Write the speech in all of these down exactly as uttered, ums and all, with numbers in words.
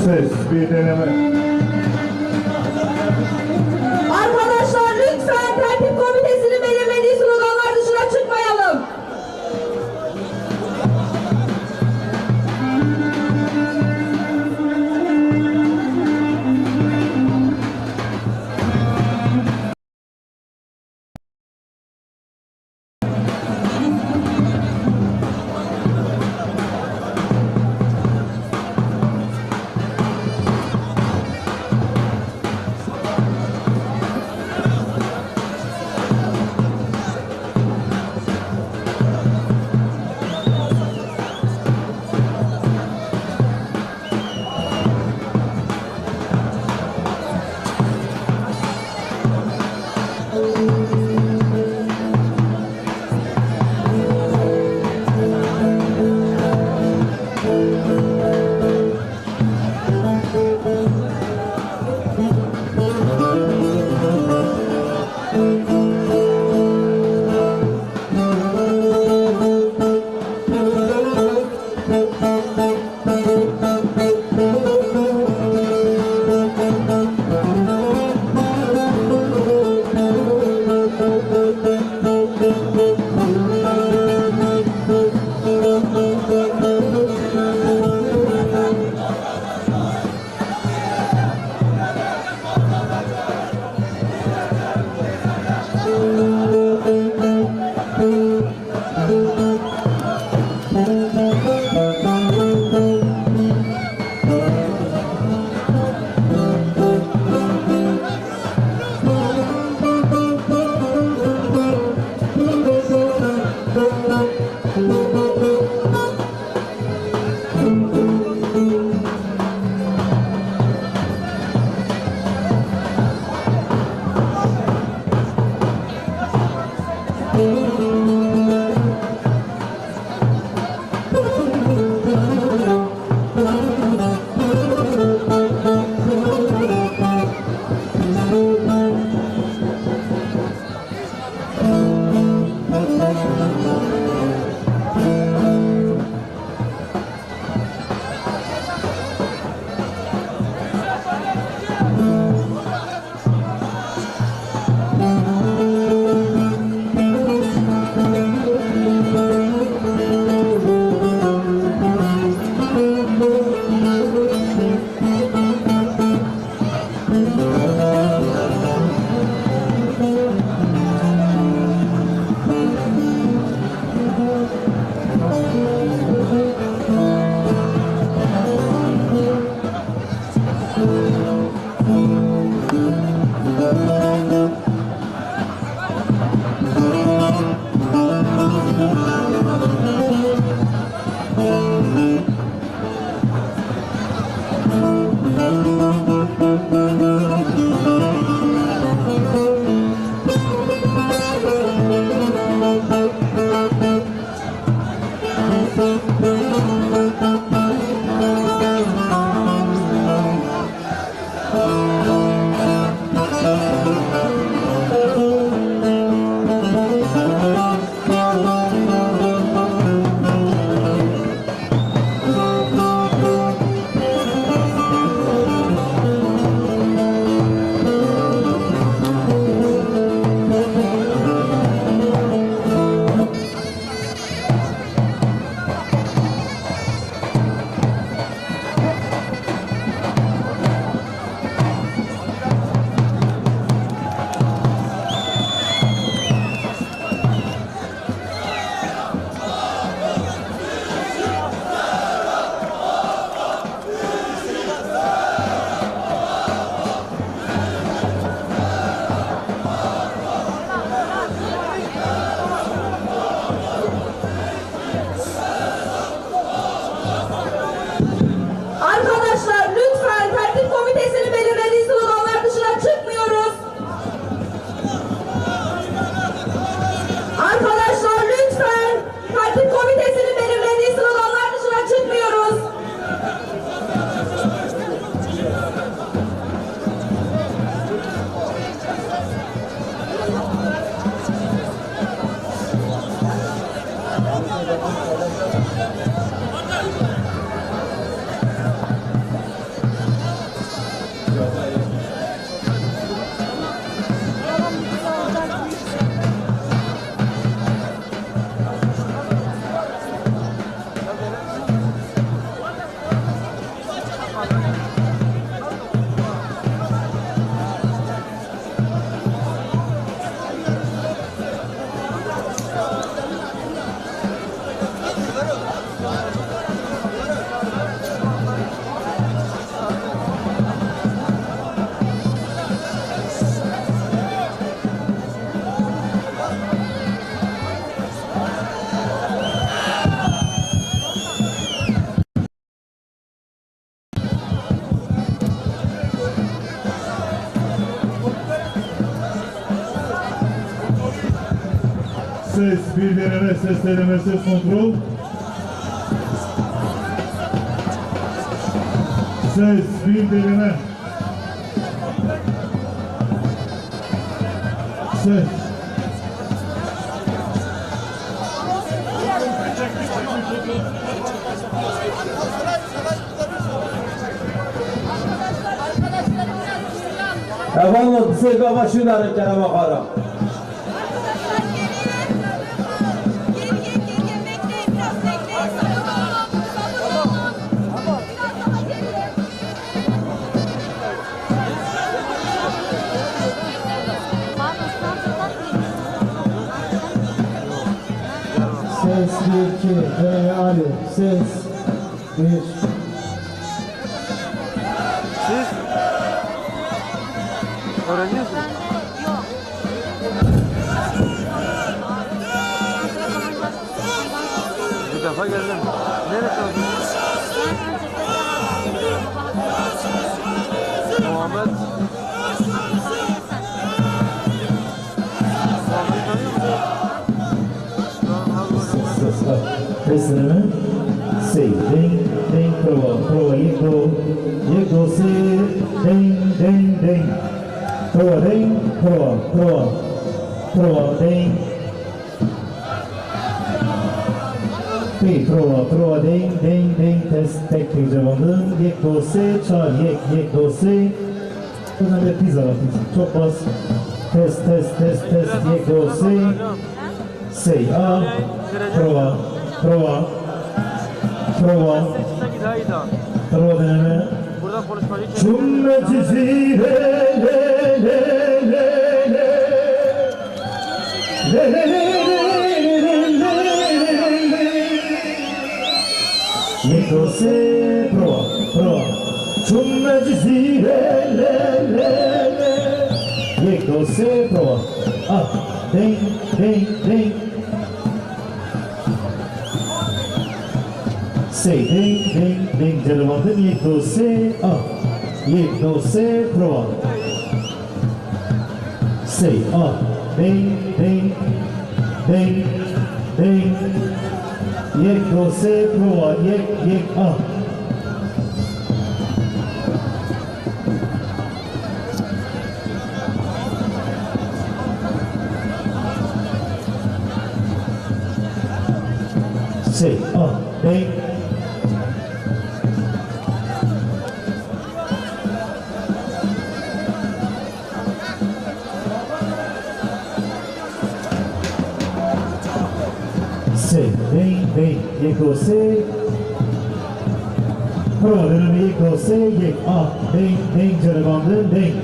Bir deneme. Arkadaşlar, lütfen tertip komitesinin belirlediği sloganlar dışına çıkmayalım. Ses, bir deneme, ses deneme, ses kontrol. Ses, bir deneme. Ses. Eyvallah, Hüseyin Baba, şunların kerema xara. Geriye, geriye, bekleyin, biraz bekleyin. Sabırlı olun, sabırlı olun. Biraz daha geriye. Ses bir, iki, deneme, alo, ses. Bir. Siz öğreniyorsunuz. Bir defa geldim. Neresi aldın? Muhammed. Muhammed tanıyor musun? Ses, ses, ses. Ses deneme. Sê, deng, deng, prova, prova, yek, do, yek, do, sê, deng, deng, deng. Prova, deng, prova, prova, prova, deng. Pê, prova, prova, deng, deng, deng, test, tek, tek cevabın. Yek, do, sê, çar, yek, yek, do, sê. Buna bir pizza var, pizza. Çok bas. Test, test, test, test, yek, do, sê. Sê, a. Prova, prova, prova. Prova deneme. Çumme Cizîre, le, le, le, le, le. Le, le, le, le. Yek, do, sê, prova, prova. Çumme Cizîre, le, le, le. Yek, do, sê, prova. Ah, deng, deng, deng. Sê, deng, deng, deng, ceribandin, yek, do, sê, ah. Yek, do, sê, prova. Sê, ah, deng, deng, deng, deng. Yek, do, sê, prova, yek, yek, ah. Sê, ah, deng. Sê, deng, deng, yek, do, sê. Prova deneme, yek, do, sê, yek, ah, deng, deng, ceribandin, deng.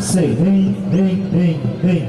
Sê, deng, deng, deng, deng.